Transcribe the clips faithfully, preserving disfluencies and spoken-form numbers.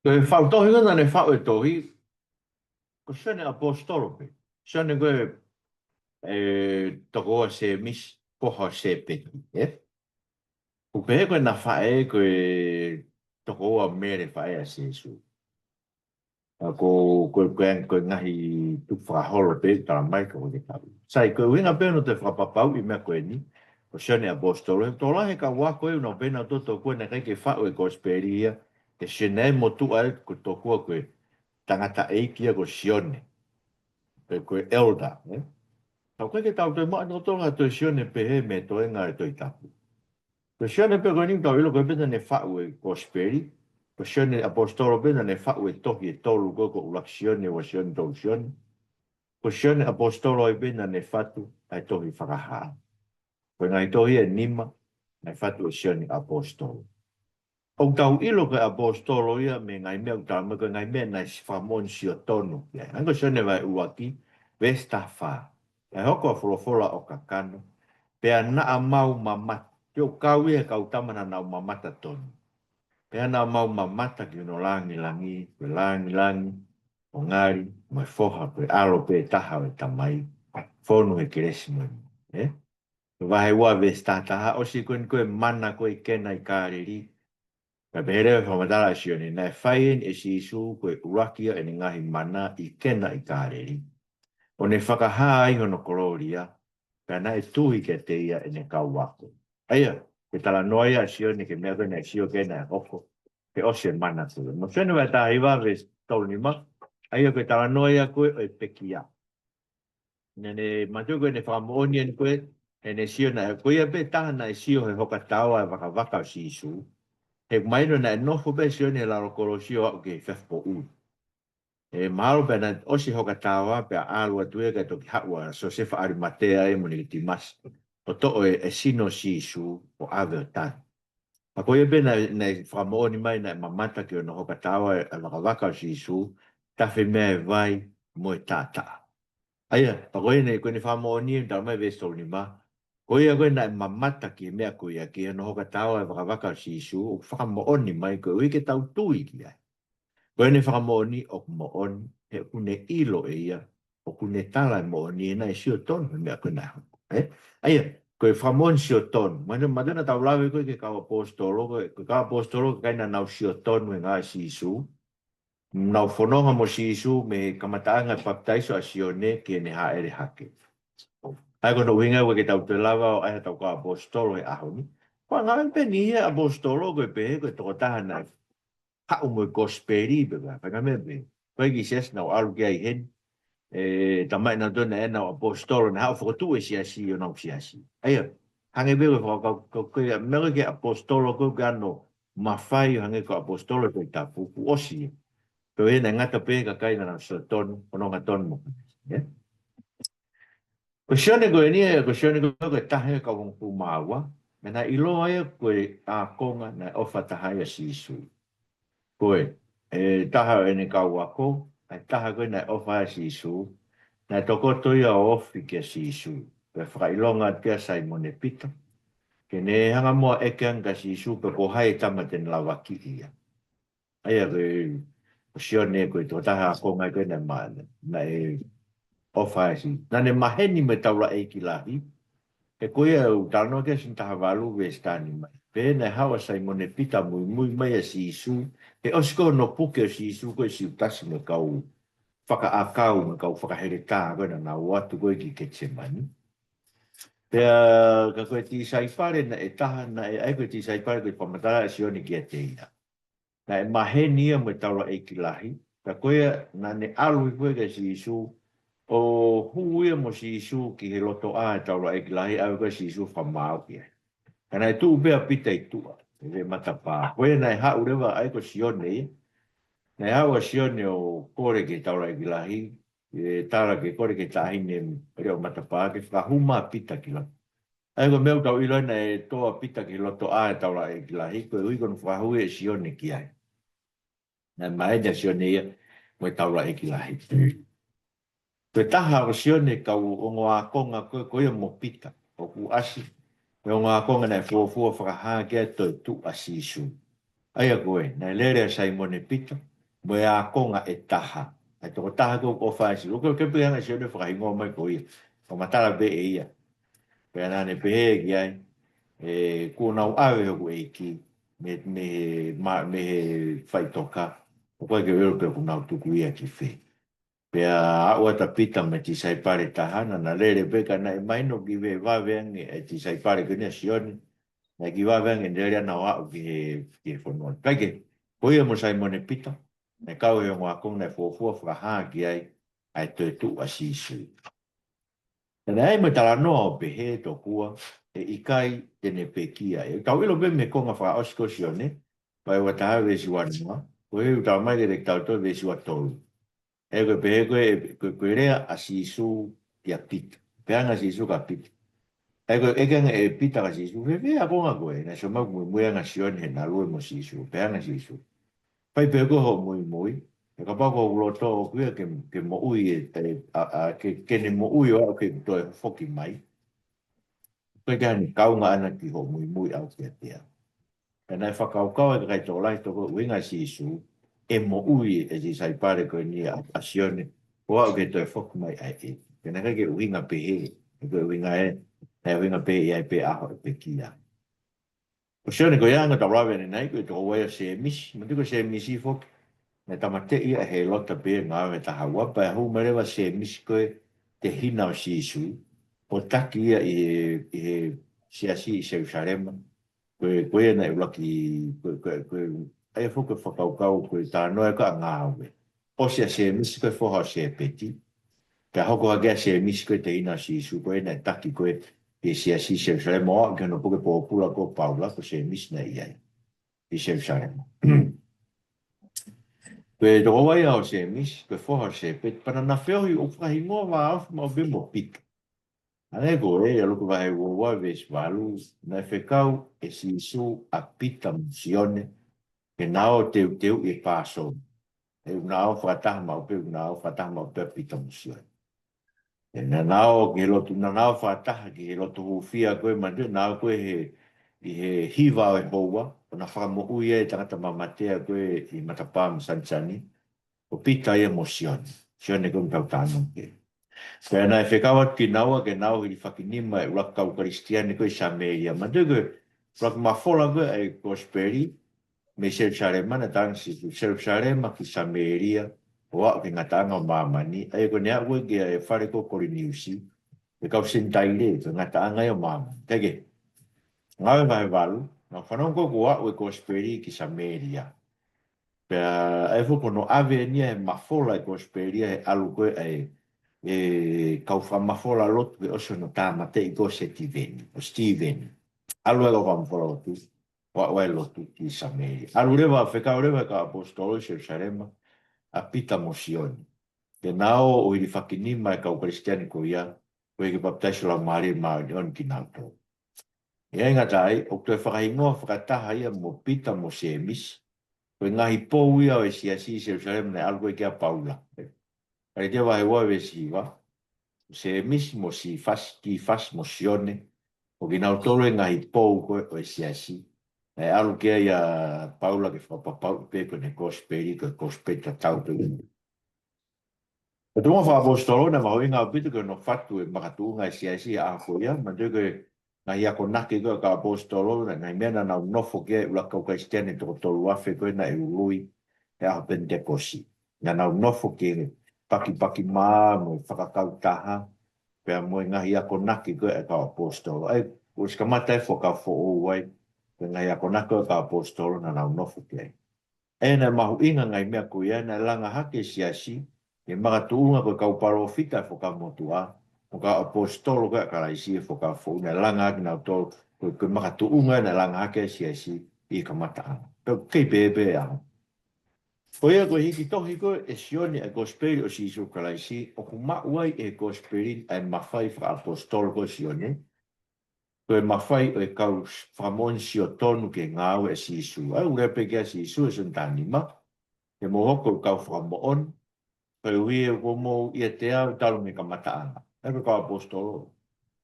Ko e faʻu tohi ko ē naʻa ne faʻu e tohi, ko Sione ʻAposetolo pē. Sione ko e, e, tokoua ʻo Sēmisi, foha ʻo Sēpeti, ē? ʻOku pehē ko ʻena faʻē ko e tokoua ʻo Mele faʻē ʻa Sīsū. ʻA ko, ko, ko e, ko e ngaahi tukufakaholo pē, talamai ko e kau. Sai, ko e ʻuhinga pē hono toe fakapapauʻi e meʻa ko eni, ko Sione ʻAposetolo, he tokolahi e kau ako ʻoku nau pehē naʻa nau tō tokua naʻe ʻikai ke faʻu e kosipeli ia ʻe Sione, ʻa e motuʻa ē, ko e tokua ko e tangataʻeiki ia ko Sione. Pe ko e elder, ē? Ka ʻoku ʻikai ke tau toe maʻu ʻe tautolu ha toe Sione pehē mei he toenga ʻo e Tohi Tapu. Ko Sione pē ko eni ʻoku tau ʻilo ko ia pē naʻa ne faʻu e kosipeli. Ko Sione ʻAposetolo pē naʻa ne faʻu e tohi ʻe tolu ko ē, ko ʻUluaki Sione, Ua Sione, Tolu Sione. Ko Sione ʻAposetolo ai pē naʻa ne fatu ʻa e tohi Fakahā. Ko e ngaahi tohi ʻe nima naʻe fatu ʻe Sione ʻAposetolo. ʻOku tau ʻilo ko e ʻaposetolo ia mei he ngaahi meʻa ʻoku talamai, ko e ngaahi meʻa naʻe fakamoʻoni sio tonu ki ai. Hangē ko Sione vahe ʻuluaki, veesi taha fā. Naʻe hoko ʻa Folofola ʻo kakano, pea naʻa mau mamata. Te u kau ia he kau tama naʻa nau mamata tonu. Pea naʻa mau mamata ki hono langilangi, ko e langilangi ʻo ngali mo e foha, ko e ʻAlo pē taha ʻo e Tamai, fonu he kelesi mo e moʻui. Ē? Vahe ua veesi taha taha, ʻosi ko eni ko e mana ko ē ʻi Kena ʻi Kāleli. Ka pehē leva e fakamatala ʻa Sione, naʻe fai eni ʻe Sīsū ko e ʻuluaki ia ʻene ngaahi mana ʻi Kena ʻi Kāleli, ʻo ne fakahā ai hono kolōlia, pea naʻe tui kiate ia ʻene kau ako. ʻA ia, ko e talanoa ia ʻa Sione ki he meʻa ko ē naʻe sio ki ai naʻe hoko, he ʻosi e mana ko ē. Mo Sione vahe taha hiva veesi tolu nima, ʻa ia ko e talanoa ia ko ē ʻo e pekia. Naʻa ne mātuʻaki ko ʻene fakamoʻoni eni ko ē, heʻene sio naʻe, ko ia pē taha naʻe sio he hoka taoa e vakavaka ʻo Sīsū. He mahino naʻe nofo pē Sione he lalo kolosi ʻo aʻu ki he efiafi poʻuli. ʻE mahalo pē naʻe ʻosi e hoka taoa pea ʻalu atu ia kae toki haʻu ʻa Siosefa ʻAlimatea ia mo Nikotīmasi, ʻo toʻo e, e sino ʻo Sīsū ʻo ʻave ʻo tali. Pea ko ia pē naʻe, naʻe fakamoʻoni mai naʻe mamata ki hono hoka taoa e, e vakavaka ʻo Sīsū, tafe mei ai e vai mo e taʻataʻa. ʻA ia, pea ko ʻene, ko ʻene fakamoʻoni eni, talamai veesi tolu nima, ko ia ko ē naʻe mamata ki he meʻa ko ia, ki hono hoka taoa e vakavaka ʻo Sīsū, ʻoku fakamoʻoni mai koeʻuhi ke tau tui ki ai. Ko ʻene fakamoʻoni ʻoku moʻoni, he ʻoku ne ʻilo ʻe ia ʻoku ne tala e moʻoni, he naʻe sio tonu he meʻa ko ē naʻe hoko. Ē? ʻA ia, ko e fakamoʻoni sio tonu. Mahino, mahino naʻa tau lave ko ē ki he kau ʻaposetolo, ko e, ko e kau ʻaposetolo, ʻikai naʻa nau sio tonu he ngāue ʻa Sīsū. Nau fononga mo Sīsū mei he kamataʻanga e papitaiso ʻa Sione ki heʻene hāʻele hake. ʻA ia ko hono ʻuhinga ʻoku ʻikai ke tau toe lava ʻo ʻai haʻatau kau ʻaposetolo he ʻaho ni. Ko e ngāue pē eni ia ʻaposetolo ko e pehē ko e tokotaha naʻe haʻu mo e kosipeli pē, ko e faʻahinga meʻa pē. Ko e kiʻi siasi naʻa nau ʻalu ki ai heni, ʻe talamai naʻa nau toe naʻa nau ʻaposetolo, naʻe haʻu ʻo fokotuʻu e siasi ʻi honau siasi. ʻA ia, hangē pē ko e fakakaukau ko ē, meʻa ko ē ki he ʻaposetolo ko ē ʻoku ʻi ai hono mafai ʻo hangē ko e ʻaposetolo ʻo e Tohi Tapu, kuo ʻosi ia. Pea ʻoku ʻi ai e ngata pē kakai naʻa nau sio tonu, ʻo nonga tonu mo Kalaisi, ē? Ko Sione ko eni, ko Sione ko e taha ia ʻo e kau hongofulu mā ua, meʻa naʻe ʻiloa ia ko e ākonga naʻe ʻofa taha ai ʻa Sīsū. Ko e, e taha ʻo ʻene kau ako, ʻa e taha ko ē naʻe ʻofa ai ʻa Sīsū, naʻe tokoto ia ʻo ofi kia Sīsū. Pea fakaʻilonga atu kia Saimone Pita, ke ne hanga muʻa ʻo ʻeke ange kia Sīsū pe ko hai e tama te ne lavakiʻi ia. ʻA ia ko e, ko Sione ko e tokotaha ākonga ko ē naʻe ma-, naʻe ʻofa ai ʻa Sīsū. Naʻa ne maheni mo e taulaʻeiki lahi, he ko ia ʻoku talanoa ki ai ʻa Sione taha valu veesi taha nima. Pea naʻe haʻu ʻa Saimone Pita muimui mai ʻa Sīsū, he ʻosi ko ē hono puke ʻo Sīsū ko ē ʻe Siutasi mo e kau fakaʻakau mo e kau fakaheletā ko ē naʻa nau ō atu ko ē ki Ketisemani. Pea ka ko e tisaipale naʻe taha, naʻe, ʻa ia ko e tisaipale ko e fakamatala ʻa Sione kiate ia. Naʻe maheni ia mo e taulaʻeiki lahi, ka ko ia naʻa ne ʻalu hifo ia kia Sīsū, ʻo hū ia mo Sīsū ki he lotoʻā e taulaʻeiki lahi, ʻave ko ē ʻa Sīsū ʻo fakamaau ki ai. Ka naʻe tuʻu pē ʻa Pita ʻi tuʻa, ʻi he matapā. Ko ia naʻe haʻu leva ai ko Sione ia. Naʻe haʻu ʻa Sione ʻo kole ki he taulaʻeiki lahi, ʻe tala ke kole ki he taʻahine leʻo matapā ke fakahū mai ʻa Pita ki lalo. ʻA ia ko e meʻa ʻoku tau ʻilo ai naʻe tō ʻa Pita ki he lotoʻā e taulaʻeiki lahi, koeʻuhi ko hono fakahū ʻe Sione ki ai. Naʻe maheni ʻa Sione ia mo e taulaʻeiki lahi. Ko e taha ʻo Sione kau ongo ākonga ko ē, ko ia mo Pita, ʻoku ʻasi, mo e ongo ākonga naʻe fuofua fakahā ki ai e toetuʻu ʻa Sīsū. ʻA ia ko ē, naʻe lele ʻa Saimone Pita mo e ākonga ʻe taha. ʻA e tokotaha ko ē ʻoku ʻofa ai ʻa Sīsū. Ko e, ke pehē ange ʻa Sione fakahingoa mai ko ia, fakamatala pē ʻe ia. Pea naʻa ne pehē ki ai, ē, kuo nau ʻave hoku ʻEiki mei, mei he, ma-, mei he faʻitoka, ʻoku ʻikai ke u ʻilo pe kuo nau tuku ia ki fē. Pea aʻu atu ʻa Pita mo e tisaipale ʻe taha, naʻa na lele pē, ka naʻe mahino ʻoku kiʻi vave ange e tisaipale ko eni ʻa Sione, naʻe kiʻi vave ange ʻene lele ʻana ʻo aʻu ki he, ki he fonua. Kae kehe, ko ia mo Saimone Pita, naʻe kau he ongo ākonga, naʻe fuofua fakahā ki ai ʻa e toetuʻu ʻa Sīsū. Pea naʻe ʻi ai mo e talanoa ʻo pehē tokua ʻe ʻikai te ne pekia. ʻE tau ʻilo pē mei he konga fakaʻosi ko ē ʻo Sione, vahe ua taha veesi ua noa, ko e ʻuhinga ʻoku talamai kiate kitautolu veesi ua tolu. ʻE ko e pehē ko ē, ko e, ko e lea ʻa Sīsū kia Pita. Pehē ange ʻa Sīsū kia Pita. ʻE ko e, ʻeke ange ʻe Pita kia Sīsū, fēfē ʻa e ākonga ko ē? Naʻe ʻosi ʻomai muimui ange ʻa Sione he naʻe lue mo Sīsū. Pehē ange ʻa Sīsū, fai pē ko hoʻo muimui, he kapau ko hoku loto ʻoku ʻikai ke, ke moʻui ē, ē, ʻa, ʻa, ke, ke ne moʻui ʻo aʻu ki heʻeku toe foki mai, ʻoku ʻikai ke ʻi ai hano kaunga ʻana ki hoʻo muimui ʻaʻau kiate au. Pea naʻe fakakaukau ʻa e kakai tokolahi tokua ko e ʻuhinga ʻa Sīsū ʻe moʻui e tisaipale ko eni ʻa, ʻa Sione, ʻo aʻu ki he toe foki mai ʻa e ʻEiki. Pea naʻe ʻikai ke ʻuhinga pehē, ʻe ko e ʻuhinga ē, naʻe ʻuhinga pē ia ʻi ai pē ʻaho ʻe pekia ai. Ko Sione ko ia ʻoku tau lave ʻanenai, ko e tokoua ia ʻo Sēmisi, manatuʻi ko Sēmisi foki, naʻe tāmateʻi ia ʻe Hēlota pē ʻi he ngāue ʻe taha ua, pea hū mai leva Sēmisi ko e tehina ʻo Sīsū, ʻo taki ia ʻi he, ʻi he siasi ʻi Selūsalema. Ko e, ko ia naʻe ʻuluaki, ko e, ko e, ko e, ʻa ia foki ko e fakakaukau, ko e talanoa ʻa e kau ngāue. ʻOsi ʻa Sēmisi ko e foha ʻo Sēpeti. Pea hoko hake ʻa Sēmisi ko e tehina ʻo Sīsū, ko ia naʻe taki ko ē ʻi he siasi ʻi Selūsalema, ʻo aʻu ki hono puke pōpula ko Paula, ko Sēmisi naʻe ʻi ai ʻi Selūsalema. Ko e tokoua ia ʻo Sēmisi, ko e foha ʻo Sēpeti, pea naʻa na feohi ʻo fakahingoa vāofi maʻu pē mo Pita. Hangē ko ē, ʻia Luke vahe ua ua veesi valu, naʻe fekau ʻe Sīsū ʻa Pita mo Sione ke na ō teuteuʻi e Pāsova. ʻE ʻoku na ō fakataha maʻu pē, ʻoku na ō fakataha maʻu pē ʻa Pita mo Sione. ʻE naʻa na ō ki he lotu, naʻa na ō fakataha ki he lotu hūfia ko ē, manatuʻi naʻa na ō ko ē he, ʻi he hiva ʻo e houa, ʻo na fakamoʻui ai e tangata mamatea ko ē ʻi matapā mo sanisani, ko Pita ia mo Sione. Sione ko ē ʻoku tau talanoa ki ai. Pea naʻe fekau atu kinaua ke na ō hilifakinima e ʻuluaki kau Kalisitiane ko ē ʻi Samēlia. Manatuʻi ko e ʻuluaki mafola ko ē ʻa e Kosipeli mei Selūsalema, naʻe talaange ʻe Sīsū, Selūsalema ki Samēlia, ʻo aʻu ki he ngataʻanga ʻo māmani, ʻa ia ko ʻene aʻu ko ē ki he fale ko Koliniusi, ʻa e kau Senitaile, ko e ngataʻanga ia ʻo māmani. Kae kehe, Ngāue vahe valu, naʻe fanongo ko ē kuo aʻu e Kosipeli ki Samēlia. Pea ʻa ia foki ko hono ʻave eni ia ʻe he mafola e Kosipeli ia he ʻalu ko ē ʻa e, e kau fakamafola lotu ke ʻosi hono tāmateʻi ko ē ʻo Sitīveni, ʻo Sitīveni. ʻAlu e kau fakamafola lotu, ʻo aʻu e lotu ki Samēlia. ʻAlu leva, fekau leva e kau ʻaposetolo ʻi Selūsalema ʻa Pita mo Sione ke na ō ʻo hilifakinima e kau Kalisitiane ko ia, koeʻuhi ke papitaiso ʻi he Laumālie Māʻoniʻoni kinautolu. ʻE ʻikai ngata ai, ʻoku toe fakahingoa fakataha ia mo Pita mo Sēmisi, ko e ngaahi pou ia ʻo e siasi ʻi Selūsalema naʻe ʻalu ko ē ki ai ʻa Paula. Kalētia vahe ua veesi hiva, Sēmisi mo Sīfasi, Kīfasi mo Sione, ko kinautolu e ngaahi pou ko ē ʻo e siasi naʻe ʻalu ki ai ʻa Paula ke fakapapauʻi pē ko ʻene Kosipeli ko e Kosipeli tatau pē. Ko e tuʻunga fakaʻaposetolo naʻe mahuʻinga ʻaupito ki hono fatu e makatuʻunga e siasi he ʻaho ko ia, manatuʻi ko e ngaahi akonaki ko ē ʻa e kau ʻaposetolo, naʻe ngaahi meʻa naʻa nau nofo ki ai e ʻuluaki kau Kalisitiane toko tolu afe ko ē naʻe ului he ʻaho Penitekosi. Naʻa nau nofo ki he pakipaki mā mo e fakakautaha, pea mo e ngaahi akonaki ko ē ʻa e kau ʻaposetolo. ʻA ia, kuo ʻosi kamata e Fuakava Foʻou ai, ko e ngaahi akonaki ko ē ʻa e kau ʻaposetolo naʻa nau nofo ki ai. ʻA ia naʻe mahuʻinga e ngaahi meʻa ko ia, naʻe langa hake e siasi ki he makatuʻunga ko e kau palōfita he Fuakava Motuʻa, mo e kau ʻaposetolo ko ē ʻa Kalaisi he Fuakava Foʻou, naʻe langa hake kinautolu, ko e, ko e makatuʻunga naʻe langa hake ai e siasi ʻi he kamataʻanga. Pea ʻoku kei pehē pē ʻaho. Ko ia ko e hiki tohi ko ē ʻe Sione ʻa e Kosipeli ʻo Sīsū Kalaisi, ʻoku maʻu ai ʻe he Kosipeli ʻa e mafai fakaʻaposetolo ko ē ʻo Sione, ko e mafai ʻo e kau fakamoʻoni sio tonu ki he ngāue ʻa Sīsū. ʻA ia ʻoku lea pē ki ai ʻa Sīsū he ʻaho ni, te mou hoko ko e kau fakamoʻoni, koeʻuhi he kuo mou ʻiate au talu mei he kamataʻanga. ʻA ia ko e kau ʻaposetolo.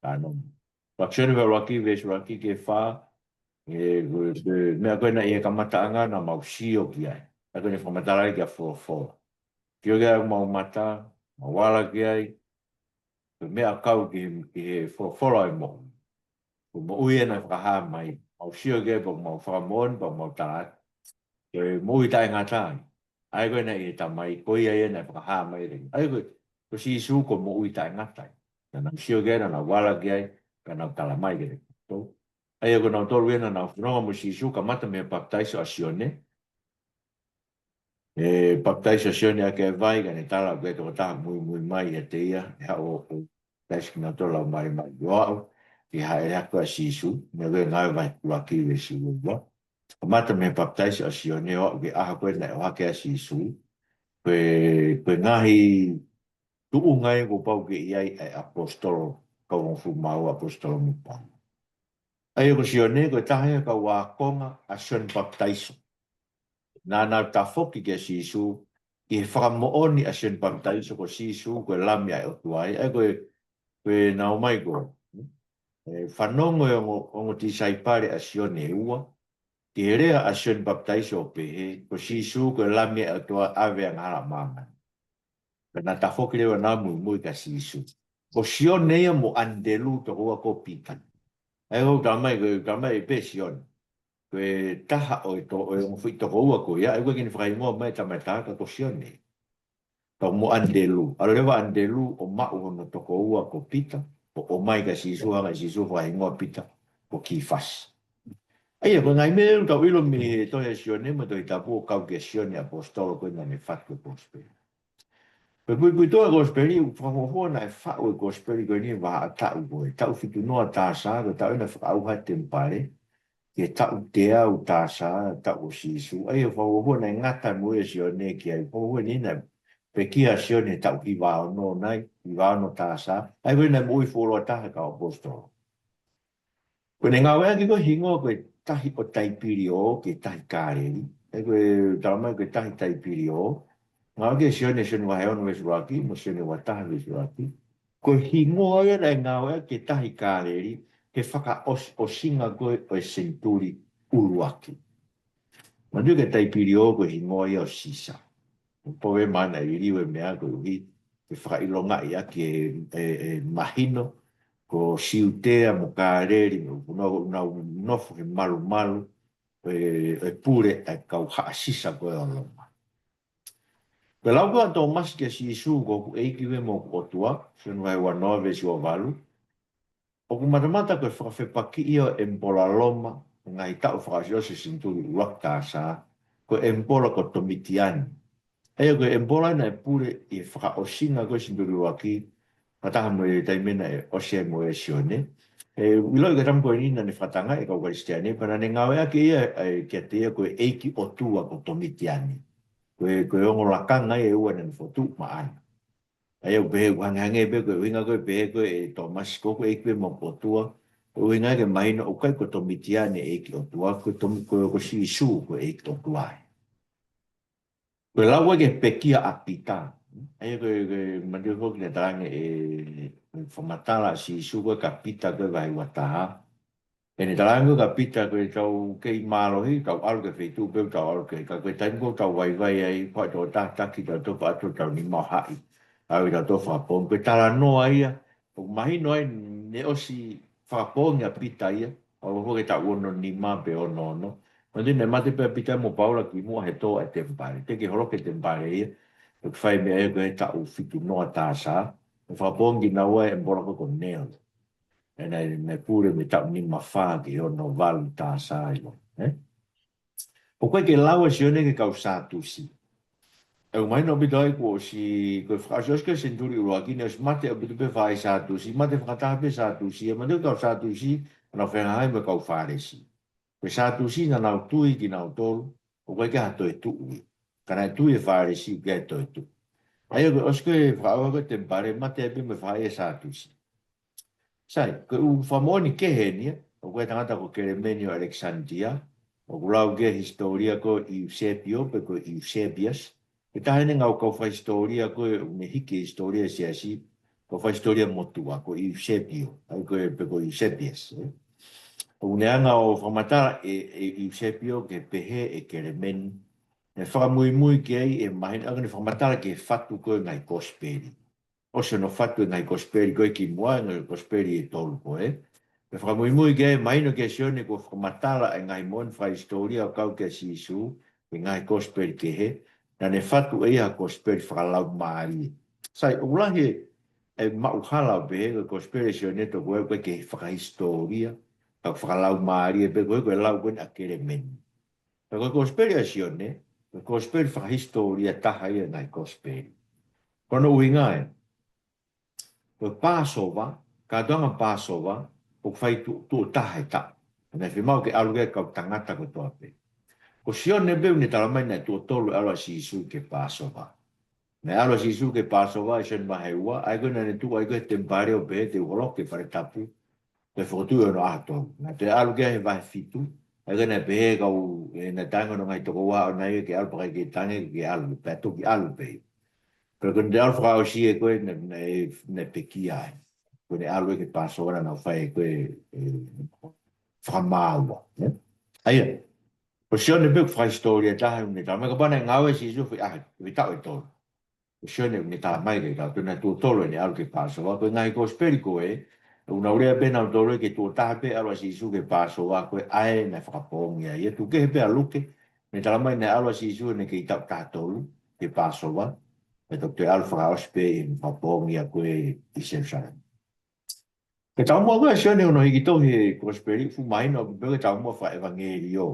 Ka no. ʻUluaki Sione vahe ʻuluaki veesi ʻuluaki ki he fā, ʻE, ko e, ko e meʻa ko ē naʻe ʻi he kamataʻanga naʻa mau sio ki ai. ʻA ia ko ʻene fakamatala ai ki he folofola. Sio ki ai ʻemau mata, mau ala ki ai, ko e meʻa ʻoku kau ki, ki he folofola ʻo e moʻui. Ko e moʻui ē naʻe fakahā mai, mau sio ki ai pea mau fakamoʻoni, pea mau tala atu. Ko e moʻui taʻengata ia. ʻA ia ko ē naʻe ʻi he Tamai, ko ia ia naʻe fakahā mai leva. ʻA ia ko, ko Sīsū ko e moʻui taʻengata ia. Naʻa nau sio ki ai, naʻa nau ala ki ai, pea nau tala mai kiate kinautolu. ʻA ia ko kinautolu ia naʻa nau fononga mo Sīsū, kamata mei he papitaiso ʻa Sione. ʻE papitaiso ʻa Sione ʻaki ʻa e vai, ka ne tala ʻoku ʻi ai e tokotaha muimui mai ʻiate ia, ʻe haʻu ʻo, ʻo papitaiso kinautolu ʻi he Laumālie Māʻoniʻoni. ʻO aʻu ki he hāʻele hake ʻa Sīsū, meʻa ko ē Ngāue vahe ʻuluaki veesi ua ua. Kamata mei he papitaiso ʻa Sione ʻo aʻu ki he ʻaho ko ē naʻe ʻohake ai ʻa Sīsū, ko e, ko e ngaahi tuʻunga ia kuo pau ke ʻi ai ʻa e ʻaposetolo, kau hongofulu mā ua ʻaposetolo mo Paula. ʻA ia ko Sione, ko e taha ia e kau ākonga ʻa Sione Papitaiso. Naʻa nau tafoki kia Sīsū, ʻi he fakamoʻoni ʻa Sione Papitaiso ko Sīsū, ko e Lami ʻa e ʻOtua ia. ʻA ia ko e, ko ʻenau ō mai ko ē, ʻe fanongo e ongo, ongo tisaipale ʻa Sione ʻe ua, ki he lea ʻa Sione Papitaiso ʻo pehē, ko Sīsū, ko e Lami ʻa e ʻOtua ʻave angahala ʻa māmani. Pea naʻa nau tafoki leva ʻo muimui kia Sīsū. Ko Sione ia mo ʻAnitelū tokoua ko Pita. ʻA ia ʻoku tala mai, ko e tala mai pē Sione. Ko e taha ʻo e to-, ʻo e ongo foʻi tokoua ko ia, ʻa ia ʻoku ʻikai ke ne fakahingoa mai e tama ʻe taha ka ko Sione. Pea mo ʻAnitelū. ʻAlu leva ʻAnitelū ʻo maʻu hono tokoua ko Pita, ʻo, ʻomai kia Sīsū, hanga ʻe Sīsū ʻo fakahingoa Pita ko Kīfasi. ʻA ia, ko e ngaahi meʻa ʻoku tau ʻilo mei he tohi ʻa Sione, mo e Tohi Tapu ʻo kau kia Sione ʻaposetolo ko ē naʻa ne faʻu e kosipeli. Ko e puipuituʻa e kosipeli, ʻoku fakafuofua naʻe faʻu e kosipeli ko eni vahaʻa taʻu ko ē, taʻu fitu noa T S, ko e taʻu ia naʻe fakaʻauha e temipale, ki he taʻu teau T S, taʻu ʻo Sīsū. ʻA ia ʻoku fakafuofua naʻe ngata e moʻui ʻa Sione ki ai, fakafuofua eni naʻe pekia ʻa Sione he taʻu hiva ono nai, hiva ono T S. ʻA ia ko ē naʻe moʻui fuoloa taha e kau ʻaposetolo. Ko ʻene ngāueʻaki ko ē hingoa ko e tahi ʻo Taipiliō, ki he tahi Kāleli. ʻA ia ko e tala mai ko e tahi Taipiliō. Ngāueʻaki ʻe Sione, Sione vahe ono veesi ʻuluaki, mo Sione ua taha veesi ʻuluaki. Ko e hingoa ia naʻe ngāueʻaki ki he tahi Kāleli, he fakaʻos-, ʻosinga ko ē ʻo e senituli ʻuluaki. Manatuʻi ko Taipiliō ko e hingoa ia ʻo Sisa. Pau ʻe maʻu ʻene liliu e meʻa koeʻuhi ke fakaʻilongaʻi ʻaki e, e, e mahino, ko Siutea mo Kāleli, mo e fonua ko ē ʻoku nau nofo he malumalu, e, e pule e kau haʻa Sisa ko ē ʻo Loma. Ko e lau ko ē ʻa Tōmasi kia Sīsū ko hoku ʻEiki pea mo hoku ʻOtua, Sione vahe ua noa veesi ua valu. ʻOku matamata ko e fakafepakiʻi ia ʻo e ʻemipola Loma, he ngaahi taʻu fakaʻosiʻosi e senituli ʻuluaki T S, ko e ʻemipola ko Tomitiane. ʻA ia ko e ʻemipola naʻe pule ʻi he fakaʻosinga ko ē e senituli ʻuluaki, fakataha mo e taimi naʻe ʻosi ai e moʻui ʻa Sione. ʻE ʻiloʻi ko e taimi ko eni naʻa ne fakatangaʻi e kau Kalisitiane, pea naʻa ne ngāueʻaki ia, ʻa e, kiate ia ko e ʻeiki ʻotua ko Tomitiane. Ko e, ko e ongo lakanga ia ʻe ua naʻa ne fokotuʻu maʻana. ʻA ia ʻoku pehē, ʻoku hangehangē pē ko e ʻuhinga ko ē pehē ko ē ʻe Tōmasi ko hoku ʻEiki pea mo hoku ʻOtua, ko e ʻuhinga ke mahino ʻoku ʻikai ko Tomitiane e ʻeiki ʻotua, ko Tomi-, ko, ko Sīsū ko e ʻeiki ʻotua ia. Ko e lau ko ē ki he pekia ʻa Pita. ʻA ia ko e, ko e manatuʻi foki naʻe talaange ʻe, ʻe fakamatala ʻa Sīsū ko ē kia Pita ko ē vahe ua taha. ʻEne talaange kia Pita ko ʻetau kei mālohi, tau ʻalu ki he feituʻu pē ʻoku tau ʻalu ki ai. Ka ko e taimi ko ē ʻoku tau vaivai ai, ko e tokotaha taki, tau tofa atu hotau nima ʻo haʻi. ʻAlu ʻo tau tofa fakapoongi. Ko e talanoa ia, ʻoku mahino ai naʻe ʻosi fakapoongi ʻa Pita ia, ʻalu foki he taʻu ono nima pe ono ono. Manatuʻi naʻe mate pē ʻa Pita mo Paula kimuʻa he tō ʻa e temipale. Teʻeki holoki e temipale ia, ʻoku fai meʻa ia ko e taʻu fitu noa T S, ʻo fakapoongi kinaua e ʻemipola ko ē ko Nero. ʻE naʻe, naʻe pule mei he taʻu nima fā ki he ono valu T S ia, ē? ʻOku ʻikai ke lau ʻa Sione ki he kau Sātusi. ʻOku mahino ʻaupito ai kuo ʻosi, ko e fakaʻosiʻosi ko ē e senituli ʻuluaki naʻe ʻosi mate ʻaupito pē faʻahi Sātusi, mate fakataha pē Sātusi, ʻa ia manatuʻi e kau Sātusi, naʻa nau fehangahangai mo e kau Fālesi. Ko e Sātusi naʻa nau tui kinautolu, ʻoku ʻikai ke ʻi ai ha toetuʻu ia. Ka naʻe tui e Fālesi ʻoku ʻi ai e toetuʻu. ʻA ia ko e ʻosi ko ē e fakaʻauha ko ē e temipale, mate ai pē mo e faʻahi ʻa e Sātusi. Sai, ko e ʻū fakamoʻoni kehe eni ia, ʻoku ʻi ai e tangata ko Kelemeni ʻo ʻAlekisanitia, ʻoku lau ki ai e hisitōlia ko Eusebio, pe ko Eusebius, ko e taha eni e ngaahi kau fakahisitōlia ko ē ʻoku ne hiki e hisitōlia e siasi, kau fakahisitōlia motuʻa, ko Eusebio, ʻa ia ko e pe ko Eusebius, ē? ʻOku ne hanga ʻo fakamatala ʻe, ʻe ʻIusepio ke pehē ʻe Kelemeni. Ne fakamuimui ki ai ʻe mahino ʻa ʻene fakamatala ki he fatu ko ē ngaahi kosipeli. ʻOsi hono fatu e ngaahi kosipeli ko ē ki muʻa, ngaahi kosipeli ʻe tolu ko ē. Ne fakamuimui ki ai ʻe mahino kia Sione kuo fakamatala e ngaahi moʻoni fakahisitōlia ʻo kau kia Sīsū, ʻi he ngaahi kosipeli kehe, naʻa ne fatu ʻe ia ha kosipeli fakalaumālie. Sai, ʻoku lahi e maʻuhala ʻo pehē ko e kosipeli ʻa Sione toko ua ʻoku ʻikai ke fakahisitōlia, ka fakalaumālie pē ko ē ko e lau ko eni ʻa Kelemeni. Ka ko e kosipeli ʻa Sione, ko e kosipeli fakahisitōlia taha ia e ngaahi kosipeli. Ko hono ʻuhinga ē, ko e Pāsova, kātoanga Pāsova, ʻoku fai tuʻo, tuʻo taha he taʻu. Naʻe fiemaʻu ke ʻalu ki ai e kau tangata kotoa pē. Ko Sione pē ʻoku ne tala mai naʻe tuʻo tolu e ʻalu ʻa Sīsū ki he Pāsova. Naʻe ʻalu ʻa Sīsū ki he Pāsova ʻi Sione vahe ua, ʻa ia ko ē naʻa ne tuʻu ai ko ē he temipale ʻo pehē te u holoki e fale tapu, te u fokotuʻu ʻi hono ʻaho tolu. Naʻe toe ʻalu ki ai he vahe fitu, ʻa ia ko ē naʻe pehē kau, ē, naʻe tangi hono ngaahi tokoua ʻoʻona ia ke ʻalu pea ʻikai ke tangi ke ʻalu, pea toki ʻalu pē. Pea ko ʻene toe ʻalu fakaʻosi ē ko ē naʻe, naʻe, naʻe pekia ai. Ko ʻene ʻalu ē ki he Pāsova naʻa nau fai ko ē, ē, fakamāua, ē? ʻA ia, ko Sione pē ʻoku fakahisitōlia taha ʻoku ne tala mai kapau naʻe ngāue ʻa Sīsū he foʻi ʻaho, he taʻu ʻe tolu. Ko Sione ʻoku ne tala mai ke tau tuna tuʻo tolu ʻene ʻalu ki he Pāsova, ko e ngaahi kosipeli ko ē, ʻoku nau lea pē nautolu ki he tuʻo taha pē ʻalu ʻa Sīsū ki he Pāsova, ko e ʻaho naʻe fakapoongi ai. ʻA ia tuku kehe pē ʻa Luke, ne tala mai naʻe ʻalu ʻa Sīsū ʻene kei taʻu taha tolu ki he Pāsova, pea toki toe ʻalu fakaʻosi pē ʻi he fakapoongi ʻa ko ē ʻi Selūsalema. Ko e taumuʻa ko ē ʻa Sione ʻi hono hiki tohi e kosipeli, fuʻu mahino ʻaupito pē ko e taumuʻa fakaʻevangeliō.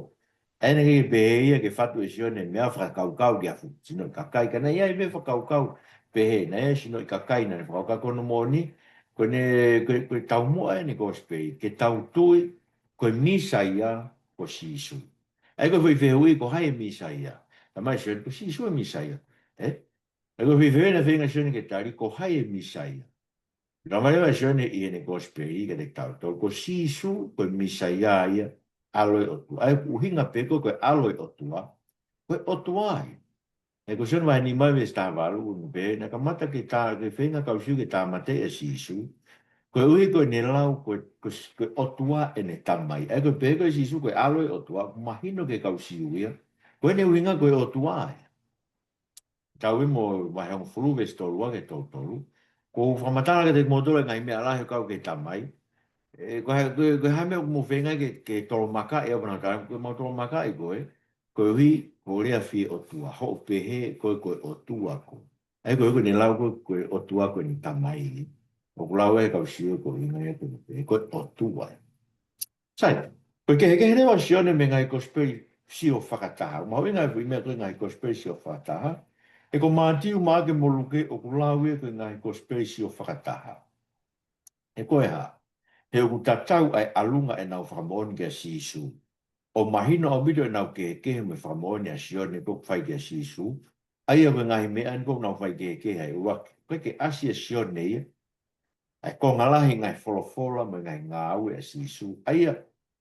ʻA ia naʻe ʻikai ke pehē ia ke fatu ʻe Sione e meʻa fakakaukau ki ha fuʻu sinoʻi kakai, ka naʻe ʻi ai pē fakakaukau pehē, naʻe ʻi ai e sinoʻi kakai naʻa ne fakakaukau. Ko hono moʻoni, ko ʻene, ko e, ko e taumuʻa ʻene kosipeli, ke tau tui ko e Mīsaia ko Sīsū. ʻA ia ko e foʻi fehuʻi ko hai e Mīsaia. Tala mai ʻe Sione ko Sīsū e Mīsaia. Ē? ʻA ia ko e foʻi fehuʻi naʻe feinga ʻa Sione ke tali ko hai e Mīsaia. Tala mai leva ʻe Sione ʻi heʻene kosipeli kiate kitautolu, ko Sīsū, ko e Mīsaia ia, ʻAlo ʻo e ʻOtua. ʻA ia ʻoku ʻuhinga pē ko e, ko e ʻAlo ʻo e ʻOtua, ko e ʻOtua ia. ʻA ia ko Sione vahe nima veesi taha valu, ʻoku pehē naʻe kamata ke tā, ke feinga kau Siu ke tāmateʻi ʻa Sīsū, koeʻuhi ko ʻene lau, ko e, ko e, ko e ʻOtua ʻene Tamai. ʻA ia ko e pehē ko Sīsū ko e ʻAlo ʻo e ʻOtua, ʻoku mahino ki he kau Siu ia, ko ʻene ʻuhinga ko e ʻOtua ia. Tau ui mo vahe hongofulu veesi tolu ua ki he tolu tolu. Ko u fakamatala kiate kimoutolu e ngaahi meʻa lahi ʻo kau ki he Tamai. Ē, ko e hā, ko e, ko e hā e meʻa ʻoku mou feinga ke, ke tolomakaʻi au, pea nau tala, ko ʻemau tolomakaʻi koe, koeʻuhi ko e lea fie ʻotua, hoʻo pehē ko e, ko e ʻOtua koe. ʻA ia ko e, ko ʻene lau ko e, ko e ʻOtua ko ʻene Tamai. ʻOku lau ʻe he kau Siu ko e ʻuhinga ia ko ʻene pehē ko e ʻOtua. Sai, ko e kehekehe leva ʻo Sione mei he ngaahi kosipeli sio fakataha. Mahuʻinga e foʻi meʻa ko e ngaahi kosipeli sio fakataha. He ko Mātiu, Maʻake mo Luke ʻoku lau ia ko e ngaahi kosipeli sio fakataha. He ko e hā? He ʻoku tatau ʻa e ʻalunga ʻenau fakamoʻoni kia Sīsū. ʻO mahino ʻaupito ʻenau kehekehe mo e fakamoʻoni ʻa Sione ʻoku fai kia Sīsū. ʻA ia ko e ngaahi meʻa eni ʻoku nau faikehekehe ai. ʻUluaki, ʻoku ʻikai ke ʻasi ʻia Sione ia ʻa e konga lahi e ngaahi folofola mo e ngaahi ngāue ʻa Sīsū, ʻa ia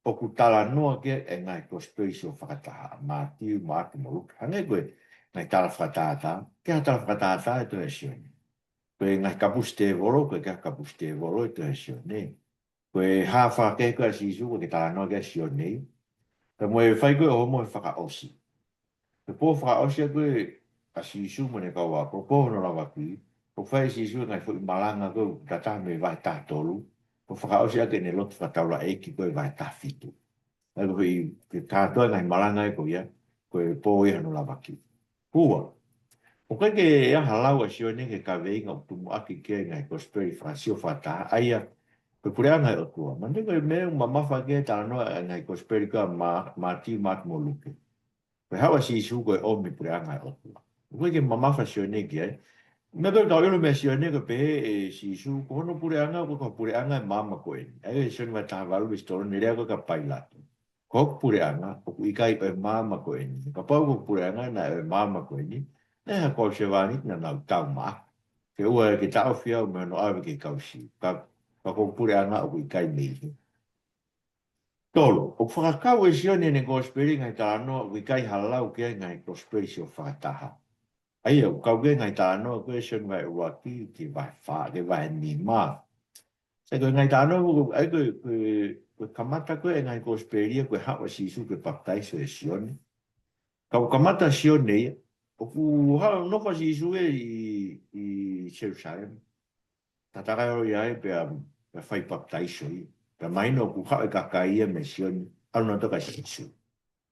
ʻoku talanoa ki ai e ngaahi kosipeli sio fakataha, Mātiu, Maʻake mo Luke. Hangē ko e ngaahi tala fakatātā, ʻikai ha tala fakatātā he tohi ʻa Sione. Ko e ngaahi kapusi tēvolo, ʻoku ʻikai ha kapusi tēvolo he tohi ʻa Sione. Ko e hā fakakehe ko ē ʻa Sīsū, ʻoku ʻikai ke talanoa ki ai ʻa Sione ia. Pea mo e fai ko ē ʻo homo he fakaʻosi. Ko e pō fakaʻosi ʻa ko ē ʻa Sīsū mo ʻene kau ako, pō hono lavaki, ʻoku fai ʻe Sīsū e ngaahi foʻi malanga ko ē ʻoku tatau mei he vahe taha tolu, ʻo fakaʻosi ʻaki ʻene lotu fakataulaʻeiki ko ē vahe taha fitu. ʻA ia ko e foʻi, ko e kātoa e ngaahi malanga ē ko ia, ko e pō ia hono lavaki. Ua, ʻoku ʻikai ke ʻi ai ha lau ʻa Sione ki he kaveinga ʻoku tumuʻaki ki ai e ngaahi kosipeli fakasio fakataha, ʻa ia ko e puleʻanga ʻo e ʻOtua. Manatuʻi ko e meʻa ʻoku mamafa ki ai e talanoa ʻa e ngaahi kosipeli ko ē ʻa Mā-, Mātiu, Maʻake mo Luke. Ko e haʻu ʻa Sīsū ko e ʻomi e puleʻanga ʻo e ʻOtua. ʻOku ʻikai ke mamafa ʻa Sione ki ai. Meʻa ko ē ʻoku tau ʻilo mei Sione ko e pehē ʻe Sīsū, ko hono puleʻanga, ko e, ko e puleʻanga e māmani ko eni. ʻA ia ʻi Sione vahe taha valu veesi tolu, ʻene lea ko ē kia Pailato. Ko hoku puleʻanga, ʻoku ʻikai ʻo e māmani ko eni. Kapau ko hoku puleʻanga naʻe ʻo e māmani ko eni, naʻe ʻi ai haku kau sevāniti naʻa nau tau maʻaku. Ke ʻoua ke taʻofi au mei hono ʻave ki he kau Siu. Ka, ka ko hoku puleʻanga ʻoku ʻikai mei heni. Tolu, ʻoku fakakau ʻe Sione ʻi heʻene kosipeli e ngaahi talanoa ʻoku ʻikai ha lau ki ai e ngaahi kosipeli sio fakataha. ʻA ia, ʻoku kau ki ai e ngaahi talanoa ko ē ʻa Sione vahe ʻuluaki, ki he vahe fā, ki he vahe nima. Sai, ko e ngaahi talanoa ko ē, ʻa ia ko e, ko e, ko ko e kamata ko ē e ngaahi kosipeli ia ko e haʻu ʻa Sīsū ke papitaiso ʻe Sione. Ka ʻoku kamata Sione ia, ʻoku haʻu nofo ʻa Sīsū ia ʻi, ʻi Selusalema. Tataki holo ia ai pea, pea fai papitaiso ia. Pea mahino ʻoku haʻu e kakai ia mei Sione, ʻalu nautolu kia Sīsū.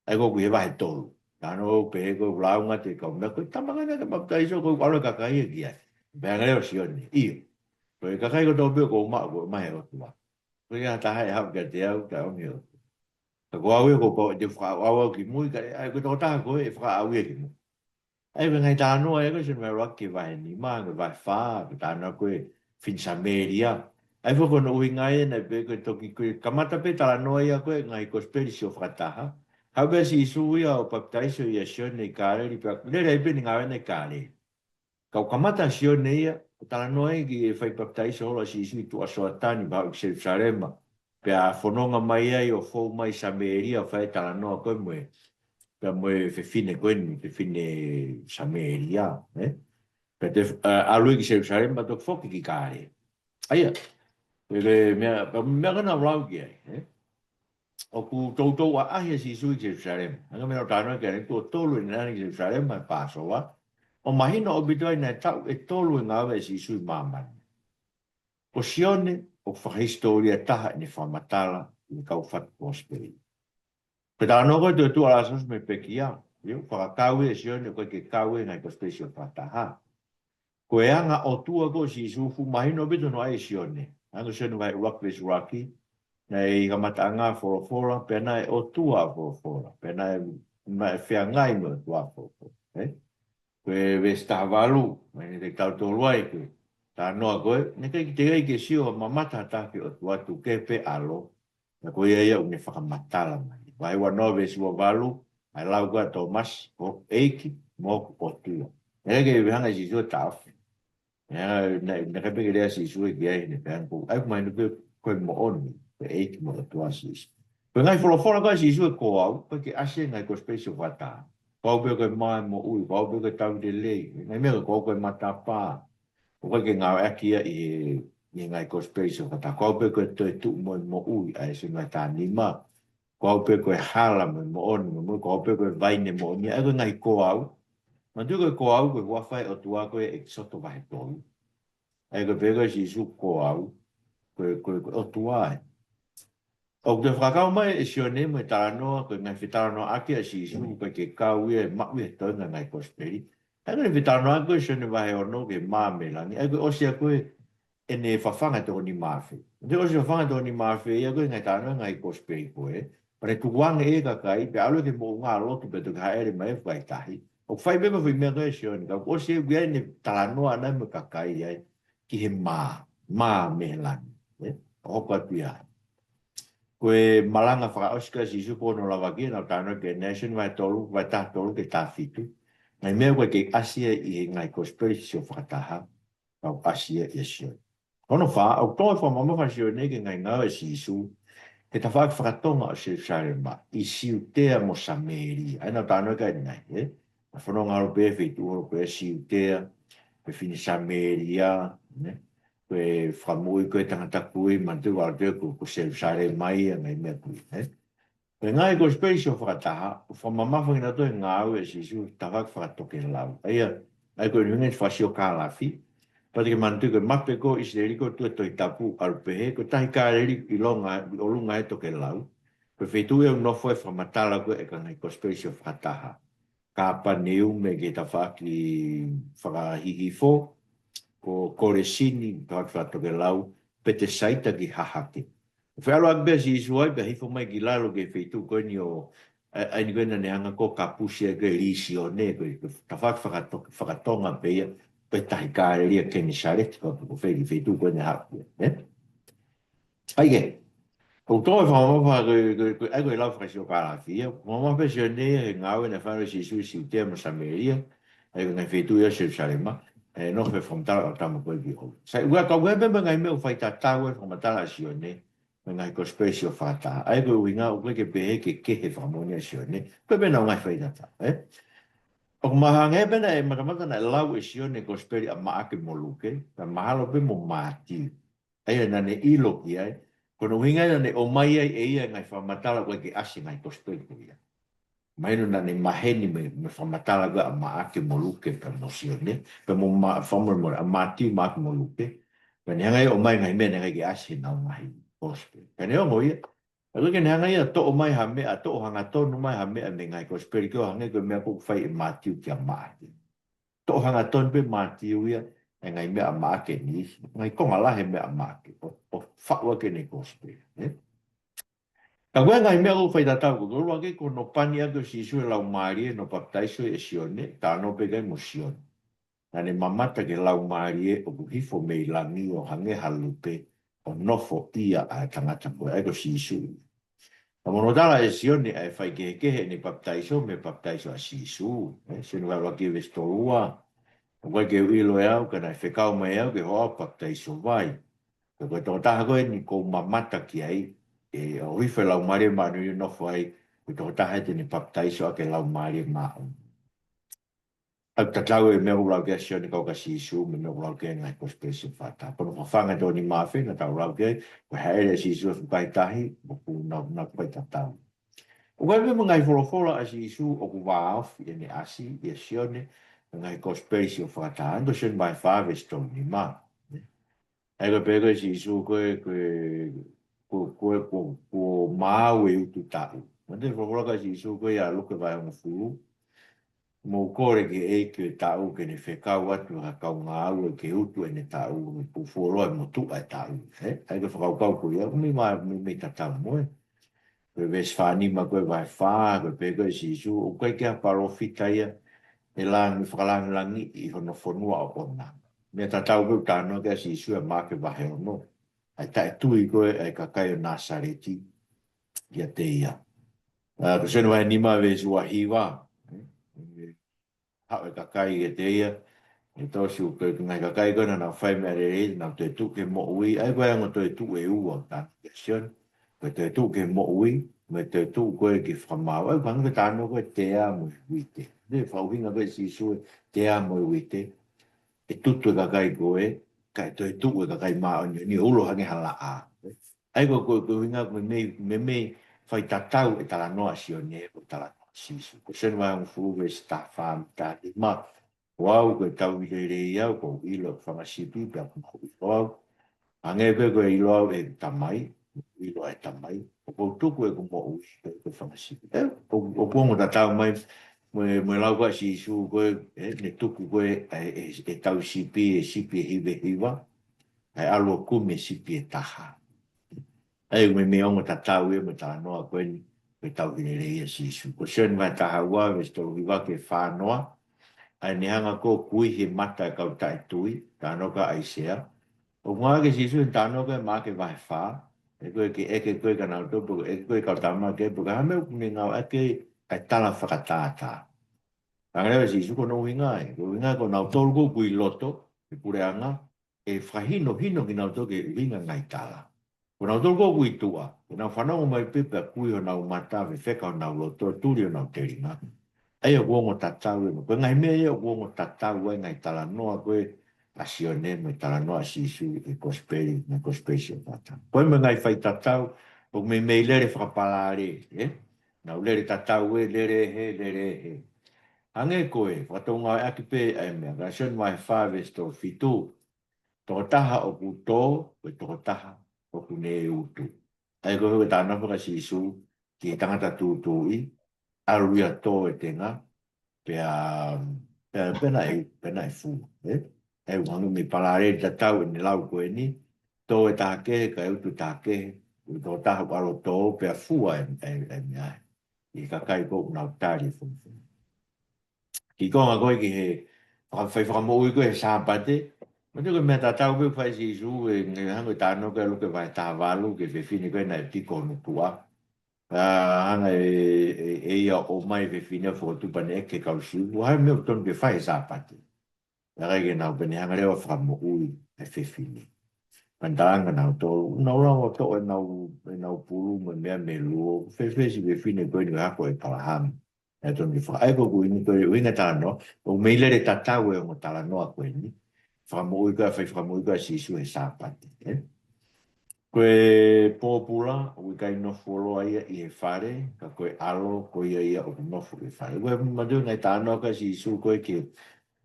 ʻA ia ko ē ʻoku ʻi he vahe tolu. Naʻa nau pehē ko e lāunga ʻa e kau meʻa ko e tama ngana ke papitaiso ko e ʻalu e kakai ia ki ai. Pea hanga leva ʻo Sione, ʻio. Ko e kakai kotoa pē ʻoku ou maʻu ko e maʻu ʻe he ʻOtua. Ko e ʻikai ha taha ʻe haʻu kiate au, kae ʻomi ʻe he ʻOtua. Ka ko au ia kuo pau ʻe te fakaʻauʻau au ki mui, ka ʻe ʻai ko e tokotaha ko ē ʻe fakaʻau ia ki mui. ʻA ia ko e ngaahi talanoa ia ko ē Sione vahe ʻuluaki ki he vahe nima, ki he vahe fā, ko e talanoa ko ē fefine Samēlia. ʻA ia foki ko hono ʻuhinga ia naʻe pehē ko e toki ko e kamata pē talanoa ia ko ē ngaahi kosipeli sio fakataha. Haʻu pē ʻa Sīsū ia ʻo papitaiso ia ʻe Sione ʻi Kāleli, pea lele ai pē ʻene ngāue ʻi Kāleli. Ka ʻoku kamata Sione ia, ʻo talanoa ai ki he fai papitaiso holo ʻa Sīsū ʻi tuʻa Soatani, pea haʻu ki Selusalema. Pea fononga mai ai ʻo fou mai Samēlia, fai talanoa ko ē mo e, pea mo e fefine ko eni, fefine Samēlia, ē? Pea te, ā, ʻalu ia ki Selusalema, toki foki ki Kāleli. ʻA ia, ko e meʻa, pea meʻa ko ē naʻa ku lau ki ai, ē? ʻOku toutou ʻaʻahi ʻa Sīsū ʻi Selusalema. Hangē ko e meʻa naʻa ku talanoa ki ai, tuʻo tolu ʻene ʻalu ki Selusalema he Pāsova. ʻO mahino ʻaupito ai naʻe taʻu ʻe tolu e ngāue ʻa Sīsū ʻi māmani. Ko Sione, ʻoku fakahisitōlia taha ʻene fakamatala ʻi he kau fatu kosipeli. Ko e talanoa ko ē ʻo e tuʻu ʻa Lāsalosi mei he pekia, ʻio, fakakau ʻe Sione, ʻoku ʻikai ke kau ia he ngaahi kosipeli sio fakataha. Ko e anga ʻOtua ko ē ʻo Sīsū, fuʻu mahino ʻaupito hono ʻai ʻe Sione. Hangē ko Sione vahe ʻuluaki veesi ʻuluaki, naʻe ʻi he kamataʻanga ʻa e Folofola, pea naʻe ʻOtua ʻa e Folofola, pea naʻe, naʻe feangai mo e ʻOtua ʻa e Folofola. Ē? Ko e veesi taha valu, mai ne te tau tolu ai ko e talanoa ko ē, naʻe ʻikai ke teʻeki ai ke sio ʻa e mamata ha taha ki he ʻOtua, tuku kehe pē ʻAlo, pea ko ia ia ʻoku ne fakamatala mai. Vahe ua noa veesi ua valu, ʻa e lau ko ē ʻa Tōmasi, ko e ʻEiki mo hoku ʻOtua. Naʻe ʻikai ke hanga ʻe Sīsū ʻo taʻofi. Naʻe, naʻe, naʻe ʻikai pē ke lea ʻa Sīsū ia ki ai, ne pehē ange ko, ʻa ia ʻoku mahino pē ko e moʻoni, ko e ʻEiki mo e ʻOtua ʻa Sīsū. Ko e ngaahi folofola ko ē ʻa Sīsū ʻe ko au, ʻoku ʻikai ke ʻasi ia he ngaahi kosipeli sio fakataha. Ko au pē ko e mā ʻo e moʻui, ko au pē ko e tauhi lelei, ngaahi meʻa ko ē, ko au ko e matapā. ʻOku ʻikai ke ngāueʻaki ia ʻi he, ʻi he ngaahi kosipeli sio fakataha. Ko au pē ko e toetuʻu mo e moʻui, ʻa ē ʻoku ʻi he vahe taha nima. Ko au pē ko e hala mo e moʻoni mo e moʻui, ko au pē ko e vaine moʻoni, ʻa ia ko e ngaahi ko au. Manatuʻi ko e ko au, ko e huafa ia ʻo e ʻOtua ko ē ʻi ʻEkisoto vahe tolu. ʻA ia ko e pehē ko ē ʻe Sīsū ko au, ko e, ko e, ko e ʻOtua ia. ʻOku toe fakakau mai ʻe Sione mo e talanoa, ko e ngaahi fetalanoaʻaki ʻa Sīsū, ʻoku ʻikai ke kau ia ʻi he maʻu ia he toenga e ngaahi kosipeli. ʻA ia ko e fetalanoaʻaki ko ē ʻa Sione vahe ono ki he mā mei langi. ʻA ia ko e ʻosi ia ko ē ʻene fafanga e toko nima afe. Te ʻosi fafanga e toko nima afe ia ko e ngaahi talanoa e ngaahi kosipeli ko ē. Pea ne tukuange e kakai, pea ʻalu ki he moʻunga lotu pea toki hāʻele mai e fukahi tahi. ʻOku fai pē ko e foʻi meʻa ko ē ʻa Sione, ka kuo ʻosi ia ko ē ʻene talanoa ʻana mo e kakai ia ki he mā, mā mei langi. Ē? ʻO hoko atu ia. Ko e malanga fakaʻosi ko ē ʻa Sīsū ko hono lavakia, naʻa ku talanoa ki ai ʻanenai, Sione vahe tolu, vahe taha tolu ki he taha fitu. Ngaahi meʻa ʻoku ʻikai ke ʻasi ia ʻi he ngaahi kosipeli sio fakataha, ka ʻoku ʻasi ia ʻia Sione. Ko hono fā, ʻoku tō e fakamamafa ʻa Sione ki he ngaahi ngāue ʻa Sīsū, ki he tafaʻaki fakatonga ʻo Selusalema, ʻi Siutea mo Samēlia. ʻA ia naʻa ku talanoa ki ai ʻanenai, ē? Naʻe fononga holo pē he feituʻu holo ko ē ʻa Siutea, fefine Samēlia, nē? Ko e fakamoʻui ko ē tangata kui, manatuʻi ʻoku ʻalu atu ko, ko Selusalema ia, ngaahi meʻa kui, ē? Ko e ngaahi kosipeli sio fakataha, ʻoku fakamamafa kinautolu he ngāue ʻa Sīsū he tafaʻaki fakatokelau. ʻA ia, ʻa ia ko e ʻuhinga e fakasiokālafi, pea te ke manatuʻi ko e mape ko ē ʻo ʻIsileli ko ē ʻi he Tohi Tapu ʻalu pehē, ko e tahi Kāleli ʻi longa, ʻi ʻolunga e tokelau. Ko e feituʻu ia ʻoku nofo ai e fakamatala ko ē ʻa e ngaahi kosipeli sio fakataha. Kāpaneume ki he tafaʻaki fakahihifo, ko Kolesini, tafaʻaki fakatokelau, Petesaita ki hahake. ʻO feʻaluʻaki pē ʻa Sīsū ai, pea hifo mai ki lalo ki he feituʻu ko eni ʻo, ʻa, ʻa eni ko ē naʻa ne hanga ʻo kapusi ai ko ē ʻa Sione, ko e, ko e tafaʻaki fakato-, fakatonga pē ia, ko e tahi Kāleli ʻa Kenesaleti, ko, ko e fei-, feituʻu ko eni ʻa e hahake, ē? ʻA ia, ʻoku tō e fakamamafa ko e, ko e, ko e, ʻa ia ko e lau fakasiokālafi ia, ʻoku fakamamafa pē ʻa Sione he ngāue naʻe fai ʻe Sīsū ʻi Siutea mo Samēlia, ʻa ia ko e ngaahi feituʻu ia ʻo Selusalema, ʻe nofo e fakamatala ʻo e Tama ko ē ki ʻolunga. Sai, ʻoku ʻikai ke ʻi ai pē ngaahi meʻa ʻoku faitatau he fakamatala ʻa Sione mo e ngaahi kosipeli sio fakataha. ʻA ia ko e ʻuhinga ʻoku ʻikai ke pehē ke kehe e fakamoʻoni ʻa Sione, ko e pē ʻenau ngaahi faitatau, ē? ʻOku mahalo ange pē naʻe matamata naʻe lau ʻe Sione e kosipeli ʻa Maʻake mo Luke, pea mahalo pē mo Mātiu. ʻA ia naʻa ne ʻilo ki ai, Ko hono ʻuhinga ia naʻe ʻomai ai ʻe ia e ngaahi fakamatala ʻoku ʻikai ke ʻasi he ngaahi kosipeli ko ia. Mahino naʻa ne maheni mei, mei he fakamatala ko ia ʻa Maʻake mo Luke pea mo Sione, pea mo Ma-, fakamolemole, ʻa Mātiu, Maʻake mo Luke. Pea ne hanga ia ʻo ʻomai e ngaahi meʻa naʻe ʻikai ke ʻasi heʻenau ngaahi kosipeli. Pea neongo ia, ʻoku ʻikai ke ne hanga ia ʻo toʻo mai ha meʻa, toʻo hangatonu mai ha meʻa mei he ngaahi kosipeli ko ē ʻo hangē ko e meʻa ko ē ʻoku fai ʻe Mātiu kia Maʻake. Toʻo hangatonu pē ʻe Mātiu ia e ngaahi meʻa ʻa Maʻake ni, ngaahi konga lahi e meʻa ʻa Maʻake, ʻo, ʻo faʻu ʻaki ʻene kosipeli, ē? Ka ko e ngaahi meʻa ʻoku faitatau ko ē, ʻuluaki ko hono pani ʻaki ʻo Sīsū e Laumālie, hono papitaiso ʻe Sione, talanoa pē ki ai mo Sione. Naʻa ne mamata ki he Laumālie ʻoku hifo mei langi ʻo hangē ha lupe, ʻo nofoʻia ʻa e tangata ko ē, ʻa ia ko Sīsū. Ka mo hono tala ʻe Sione ʻa e faikehekehe ʻene papitaiso mei he papitaiso ʻa Sīsū. Ē, Sione vahe ʻuluaki veesi tolu ua. ʻOku ʻikai ke u ʻilo ʻe au, ka naʻe fekau mai au ke hoko ʻo papitaiso vai. Ka ko e tokotaha ko eni ʻoku ou mamata ki ai, ē, ʻo hifo e Laumālie Māʻoniʻoni ʻo nofo ai, ko e tokotaha ia te ne papitaiso ʻaki e Laumālie Māʻoniʻoni. ʻOku tatau e meʻa ʻoku lau ki ai ʻa Sione kau kia Sīsū, mo e meʻa ʻoku lau ki ai e ngaahi kosipeli siʻi fata. Ko hono fafanga e toko nima afe naʻa tau lau ki ai, ko e hāʻele ʻa Sīsū ʻo e fukahi tahi, ʻoku nau, nau faitatau. ʻOku ʻi ai pē mo e ngaahi folofola ʻa Sīsū ʻoku vāofi ʻene ʻasi ʻia Sione, mo e ngaahi kosipeli siʻi ʻo fakataha, ko Sione vahe fā veesi tolu nima. ʻA ia ko e pehē ko ē ʻe Sīsū ko e, ko e, ko, ko, ko, ko maau e utu taʻu. Manatuʻi e folofola ko ē ʻa Sīsū ko ē ʻia Luke vahe hongofulu. Mou kole ki he ʻEiki ʻo e taʻu ke ne fekau atu ha kau ngāue ke utu ʻene taʻu, mo fuoloa e motuʻa e taʻu. Ē? ʻA ia ko e fakakaukau ko ia, ʻoku mei ma-, mei, mei tatau mo e. Ko e veesi fā nima ko ē vahe fā, ko e pehē ko ē ʻe Sīsū, ʻoku ʻikai ke ʻi ai ha palōfita ia ʻe langi, fakalangilangiʻi hono fonua ʻoʻona. Meʻa tatau pē ʻoku talanoa ki ai ʻa Sīsū ʻia Maʻake vahe ono. ʻA e taʻetui ko ē ʻa e kakai ʻo Nāsaleti kiate ia. ʻA, ko Sione vahe nima veesi ua hiva. Haʻu e kakai kiate ia, ʻe tosi ʻoku ʻi ai e ngaahi kakai ko ē naʻa nau fai meʻa lelei, nau toetuʻu ki he moʻui, ʻa ia ko e ongo toetuʻu ʻe ua, talanoa ki ai ʻa Sione, ko e toetuʻu ki he moʻui, mo e toetuʻu ko ē ki he fakamaau, ʻa ia ko e hangē ko e talanoa ko ē tea mo e uite. Naʻe fakaʻuhinga ko ē ʻe Sīsū e tea mo e uite, ʻe tutu e kakai ko ē, kae toetuʻu e kakai māʻoniʻoni, ʻo ulo hangē ha laʻā. ʻA ia ko, ko, ko e ʻuhinga ko e meimei, meimei faitatau e talanoa ʻa Sione, ko e talanoa ʻa Sīsū. Ko Sione vahe hongofulu veesi taha fā mo e taha nima. Ko au ko e tauhi lelei au, ʻoku ou ʻilo ʻeku fanga sipi, pea ʻoku nau ʻilo au. Hangē pē ko e ʻilo au ʻe heʻeku Tamai, ʻoku ʻilo ʻa e Tamai. ʻOku ou tuku ʻeku moʻui, pea ʻoku ou fanga sipi. Ē, ʻo, ʻoku ongo tatau mai, mo e, mo e lau ko ē ʻa Sīsū ko ē, ē, ne tuku ko ē, ʻe, ʻe, ʻe tauhi sipi, ʻe sipi ʻe hiva hiva. ʻA ia ʻalu ʻo kumi e sipi ʻe taha. ʻA ia ʻoku meimei ongo tatau ia mo e talanoa ko eni, ko e tauhi lelei ʻa Sīsū. Ko Sione vahe taha ua, veesi tolu hiva ki he fā noa. ʻA ia ne hanga ko ē ʻo kuihi e mata e kau taʻetui, talanoa ki ai ʻa ʻAisea. ʻOku ngāueʻaki ʻe Sīsū ʻi he talanoa ko ē ʻia Maʻake vahe fā, ʻe ko e ke ʻeke ko ē kia nautolu, pe ko e ʻeke ko ē ki he kau tama, ke pe ko e hā e meʻa ʻoku ne ngāueʻaki ai e tala fakatātā. Hanga leva ʻe Sīsū ko hono ʻuhinga ia, ko e ʻuhinga ko nautolu ko ē ʻoku ʻi loto he puleʻanga, ʻe fakahinohino kinautolu ki he ʻuhinga e ngaahi tala. Ko nautolu ko ē ʻoku ʻi tuʻa, ke nau fanongo mai pē pea kui honau mata, fefeka honau loto, tuli honau telinga. ʻA ia ʻoku ongo tatau ē, ko e ngaahi meʻa ia ʻoku ongo tatau ai e ngaahi talanoa ko ē ʻa Sione mo e talanoa ʻa Sīsū ʻi he kosipeli, mo e kosipeli siʻi ʻo fata. Ko e meʻa ngaahi faitatau, ʻoku meimei lele fakapalale, ē? Nau lele tatau ē, lele ʻe he, lele ʻe he. Hangē ko e, fakatoungāueʻaki pē ʻa e meʻa, ka Sione vahe fā veesi tolu fitu. Tokotaha ʻoku tō, ko e tokotaha ʻoku ne utu. ʻA ia ko e hoko e talanoa ko ē ʻa Sīsū ki he tangata tūtuuʻi, ʻalu ia ʻo tō e tenga, pea, pea, pea naʻe, pea naʻe fua, ē? ʻA ia ʻoku hangē meimei palale tatau ʻene lau ko eni, tō e taha kehe, kae utu e taha kehe, ko e tokotaha ʻoku ʻalu ʻo tō, pea fua e, e, e meʻa ē. ʻI he kakai ko ē ʻoku nau tali e fungani. Ki he konga ko ē ki he faka-, fai fakamoʻui ko ē he Sāpate. Manatuʻi ko e meʻa tatau pē ʻoku fai ʻe Sīsū ʻi he hangē ko e talanoa ko ē ʻa Luke vahe taha valu ki he fefine ko ē naʻe piko hono tuʻa. Pea hanga ʻe, ʻe, ʻe ia ʻo ʻomai e fefine ʻo fokotuʻu pea ne ʻeke e kau Siu, ko e hā e meʻa ʻoku totonu ke fai he Sāpate. Pea ʻikai ke nau, pea ne hanga leva ʻo fakamoʻui e fefine. Pea ne talaange kia nautolu, nau lava ʻo toʻo ʻenau, ʻenau pulu mo e meʻa mei he luo, fēfē siʻi fefine ko eni ko e hako ʻo ʻĒpalahame. ʻE totonu ke faka-, ʻa ia ko e ʻuhinga ko ē, ʻuhinga e talanoa, ʻoku meimei lele tatau e ongo talanoa ko eni. Fakamoʻui ko ē, fai fakamoʻui ko ē ʻa Sīsū he Sāpate, ē? Ko e pōpula ʻoku ʻikai nofo loa ia ʻi he fale, ka ko e ʻAlo ko ia ia ʻoku nofo ʻi he fale. Ko e mātuʻaki ngaahi talanoa ko ē ʻa Sīsū ko ē ki,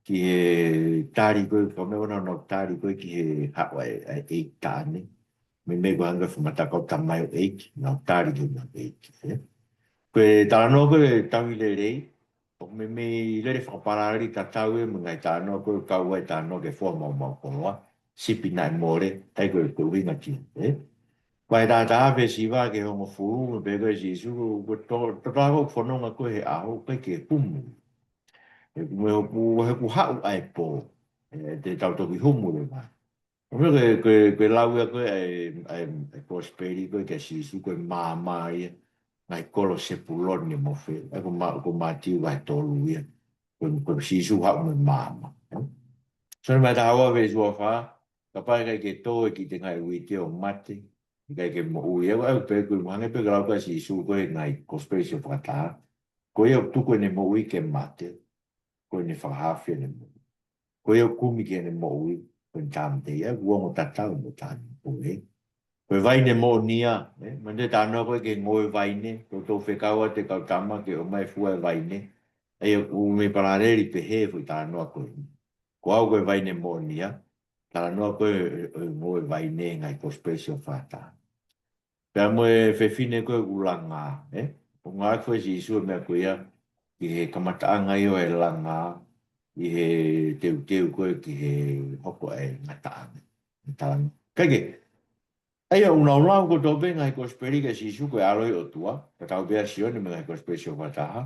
ki he tali ko ē, ka mea ʻona ʻona tali ko ē ki he haʻu ʻa e, ʻa e ʻeiki taʻane. Meimei ko e hangē ko e fakamatala ko e tamaioʻeiki, nau tali ki he ʻeiki, ē? Ko e talanoa ko ē tauhi lelei, ʻoku meimei lele fakapalali tatau ia mo e ngaahi talanoa ko ē kau ai talanoa ki he foha maumau koloa, sipi naʻe mole, ʻa ia ko e, ko e ʻuhinga ki ai, ē? Vahe taha taha veesi hiva ki he hongofulu, meʻa pē ko ē ʻa Sīsū, ko e to-, totonu ko e fononga ko ē he ʻaho, ʻikai ke humu. He ko e meʻa ʻoku, he ʻoku haʻu ʻa e pō, ē, te tau toki humu leva. Ko e meʻa ko e, ko e, ko e lau ia ko ē ʻa e, ʻa e, ʻa e kosipeli ko ē kia Sīsū ko e maama ia, ngaahi kolo Sepuloni mo Nefitali, ʻa ia ko Ma-, ko Mātiu vahe tolu ia, ko, ko Sīsū haʻu mo e maama. Sione vahe taha ua veesi ua fā, kapau ʻe ʻikai ke tō e kiʻi tengaʻi uite ʻo mate, ʻikai ke moʻui. ʻA ia, ʻa ia pē ko e hangē pē ko e lau ko ē ʻa Sīsū ko ē he ngaahi kosipeli sio fakataha. Ko ia ʻoku tuku ʻene moʻui ke mate, ko ʻene fakahaofi ʻene moʻui. Ko ia ʻoku kumi ki heʻene moʻui, ko ʻene tāmateʻi, ʻa ia ʻoku ongo tatau mo e tāmateʻi. Ko e vaine moʻonia, ē, manatuʻi e talanoa ko ē ki he ngoue vaine, toutou fekau atu e kau tama ke ʻomai e fua e vaine, ʻa ia ʻoku meimei palaleli pehē e foʻi talanoa ko ē. Ko au ko e vaine moʻonia, talanoa ko ē ʻo e, ʻo e ngoue vaine he ngaahi kosipeli sio fakataha. Pea mo e fefine ko ē ʻoku langa, ē? ʻOku ngāueʻaki foki ʻe Sīsū e meʻa ko ia, ʻi he kamataʻanga ia ʻo e langa, ʻi he teuteu ko ē ki he hoko ʻa e ngataʻanga. Talanoa. Kae kehe, ʻa ia ʻoku nau lau kotoa pē ngaahi kosipeli kia Sīsū ko e ʻAlo ʻo e ʻOtua, tatau pē ʻa Sione mo e ngaahi kosipeli sio fakataha,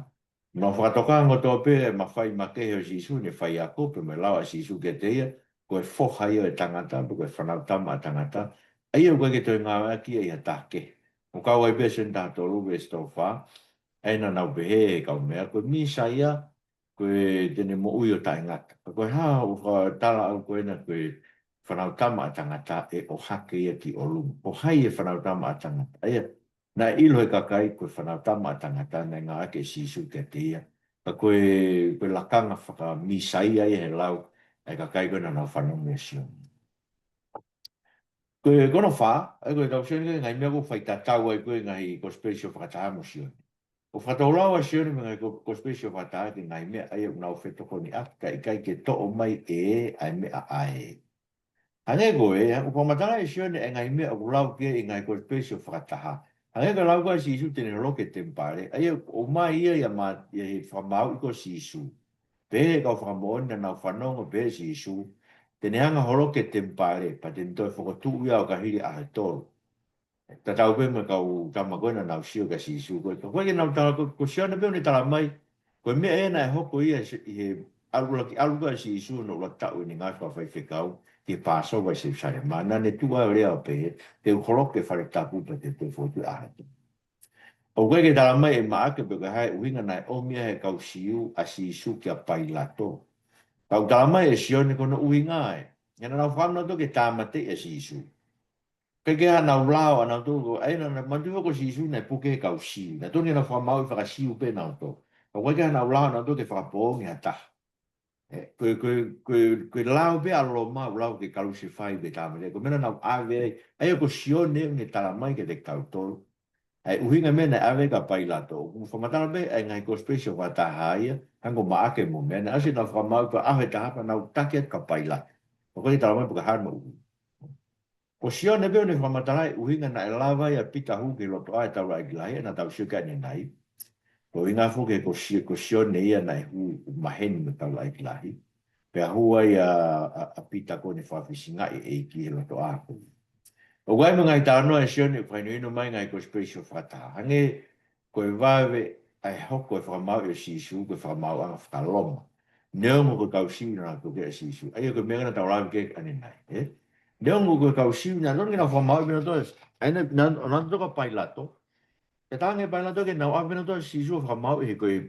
nau fakatokanga kotoa pē e mafai makehe ʻo Sīsū ʻene faiako, pea mo e lau ʻa Sīsū kiate ia, ko e Foha ia ʻo e tangata, pe ko e Fānautama ʻa Tangata. ʻA ia ʻoku ʻikai ke toe ngāueʻaki ia ʻi ha taha kehe. ʻOku kau ai pē Sione taha tolu veesi tolu fā, ʻa ia naʻa nau pehē ʻe he kaumeʻa, ko e Mīsaia, ko e te ne moʻui ʻo taʻengata. Ka ko e hā ʻoku fakatala ʻau ko ena ko e Fānautama ʻa Tangata, ʻe ʻohake ia ki ʻolunga. Ko hai e Fānautama ʻa Tangata? ʻA ia, naʻe ʻilo ʻe he kakai ko e Fānautama ʻa Tangata naʻe ngāueʻaki ʻe Sīsū kiate ia. Ka ko e, ko e lakanga faka-Mīsaia ia he lau ʻa e kakai ko ē naʻa nau fanongo ʻia Sione. Ko e, ko hono fā, ʻa ia ko e tau Sione ko e ngaahi meʻa ʻoku faitatau ai ko ē ngaahi kosipeli sio fakataha mo Sione. ʻOku fakatau lau ʻa Sione mo e ngaahi ko-, kosipeli sio fakataha ki he ngaahi meʻa ʻa ia ʻoku nau fetokoniʻaki, ka ʻikai ke toʻo mai ʻe ia ʻa e meʻa ʻa ē. Hangē ko e, ʻoku fakamatala ʻe Sione e ngaahi meʻa ʻoku lau ki ai e ngaahi kosipeli sio fakataha. Hangē ko e lau ko ē ʻa Sīsū te ne holoki e temipale, ʻa ia ʻoku ʻomai ia ʻia Ma-, ʻia he fakamāuʻi ko ē ʻo Sīsū. Pehē ʻe he kau fakamoʻoni naʻa nau fanongo pehē ʻe Sīsū, te ne hanga ʻo holoki e temipale, pea te ne toe fokotuʻu ia ʻo ka hili ʻaho ʻe tolu. Tatau pē mo e kau tama ko ē naʻa nau sio kia Sīsū ko ē. Ka ko e ke nau tala ko, ko Sione pē ʻoku ne tala mai, ko e meʻa ē naʻe hoko ia ʻi he ʻuluaki ʻalu ko ē ʻa Sīsū hono ʻuluaki taʻu ʻene ngāue fakafaifekau ki he Pāsova ʻi Selūsalema. Naʻa ne tuʻu ai ʻo lea ʻo pehē, te u holoki e fale tapu pea te u toe fokotuʻu ʻi he ʻaho ʻe tolu. ʻOku ʻikai ke tala mai ʻe Maʻake pe ko e hā e ʻuhinga naʻe ʻomi ai ʻe he kau Siu ʻa Sīsū kia Pailato. Ka ʻoku tala mai ʻe Sione ko hono ʻuhinga ē, he naʻa nau fakaʻamu nautolu ke tāmateʻi ʻa Sīsū. ʻIkai ke ʻi ai haʻanau lao ʻanautolu, ʻa ia naʻa, naʻa manatuʻi ko Sīsū naʻe puke ʻe he kau Siu. Naʻa totonu ke nau fakamāuʻi faka-Siu pē nautolu. Ka ʻoku ʻikai ke ʻi ai haʻanau lao ʻanautolu ke fakapoongi ha taha. Ē, ko e, ko e, ko e, ko e lao pē ʻa Loma, ʻoku lao ke kalusefai pē tāmateʻi. Ko e meʻa naʻa nau ʻave ai, ʻa ia ko Sione ʻoku ne tala mai kiate kitautolu. ʻA e ʻuhinga e meʻa naʻe ʻave kia Pailato. ʻOku fakamatala pē ʻa e ngaahi kosipeli sio fakataha ia, hangē ko Maʻake mo e meʻa, naʻe ʻosi nau fakamāuʻi pē ʻaho ʻe taha pea nau taki atu kia Pailato. ʻOku ʻikai ke tala mai pe ko e hā hono ʻuhinga. Ko Sione pē ʻoku ne fakamatala e ʻuhinga naʻe lava ai ʻa Pita ʻo hū ki he lotoʻā ʻo e taulaʻeiki lahi, ʻa ia naʻa tau sio ki ai ʻanenai. Ko e ʻuhinga foki ko Si-, ko Sione ia naʻe hū ʻo maheni mo e taulaʻeiki lahi. Pea hū ai ʻa, ʻa, ʻa Pita ko ʻene fakafisingaʻi e ʻEiki he lotoʻā ko ē. ʻOku ʻi ai mo e ngaahi talanoa ʻa Sione ʻoku fakahinohino mai ngaahi kosipeli sio fakataha. Hangē ko e vave ʻa e hoko e fakamāuʻi ʻo Sīsū, ko e fakamāuʻanga faka-Loma. Neongo ko e kau Siu naʻa nau puke ʻa Sīsū. ʻA ia ko e meʻa naʻa tau lave ki ai ʻanenai, ē? Neongo ko e kau Siu naʻa nau totonu ke nau fakamāuʻi pē nautolu. ʻA ia naʻa, naʻa, naʻa nau toka Pailato. ʻE tala ange ʻe Pailato ke nau ʻave pē nautolu ʻa Sīsū ʻo fakamāuʻi he ko e,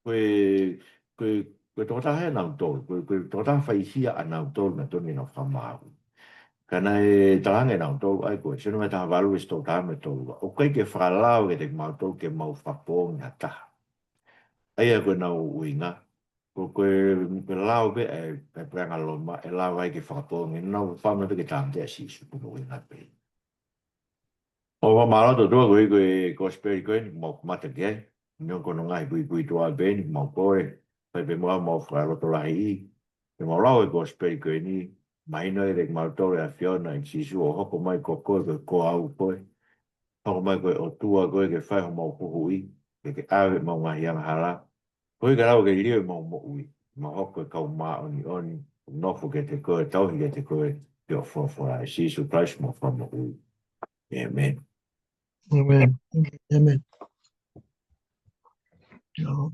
ko e, ko e, ko e tokotaha ʻia nautolu, ko e, ko e tokotaha faihia ʻa nautolu naʻa totonu ke nau fakamāuʻi. Ka naʻe tala ange ʻe nautolu, ʻa ia ko e, Sione vahe taha valu veesi tolu taha mo e tolu ua. ʻOku ʻikai ke fakalao kiate kimautolu ke mau fakapoongi ha taha. ʻA ia ko ʻenau ʻuhinga, ko, ko e, ko e lao pē ʻa e, ʻa e puleʻanga Loma, ʻe lava ai ke fakapoongi, nau fakaʻamu pē ke tāmateʻi ʻa Sīsū ko hono ʻuhinga pē. ʻOku mau mālō ʻOtua koeʻuhi ko e kosipeli ko eni ʻoku mau kamata ki ai. Neongo ko hono ngaahi puipuituʻa pē eni, mau kole, fai pē muʻa homau fakalotolahiʻi. Ke mau lau e kosipeli ko eni, mahino ʻiate kimautolu ʻe ʻAfiona ʻe Sīsū ʻo hoko mai ko koe ko e Ko au koe. Hoko mai ko e ʻOtua koe ke fai homau huhuʻi, ke ke ʻave ʻemau ngaahi angahala. Koeʻuhi ka lava ke liliu ʻemau moʻui, mau hoko ko e kau māʻoniʻoni, nofo kiate koe, tauhi kiate koe, ʻi hoʻo folofola ʻe Sīsū Kalaisi homau Fakamoʻui. ʻĒmeni. ʻĒmeni. ʻĒmeni. ʻIo.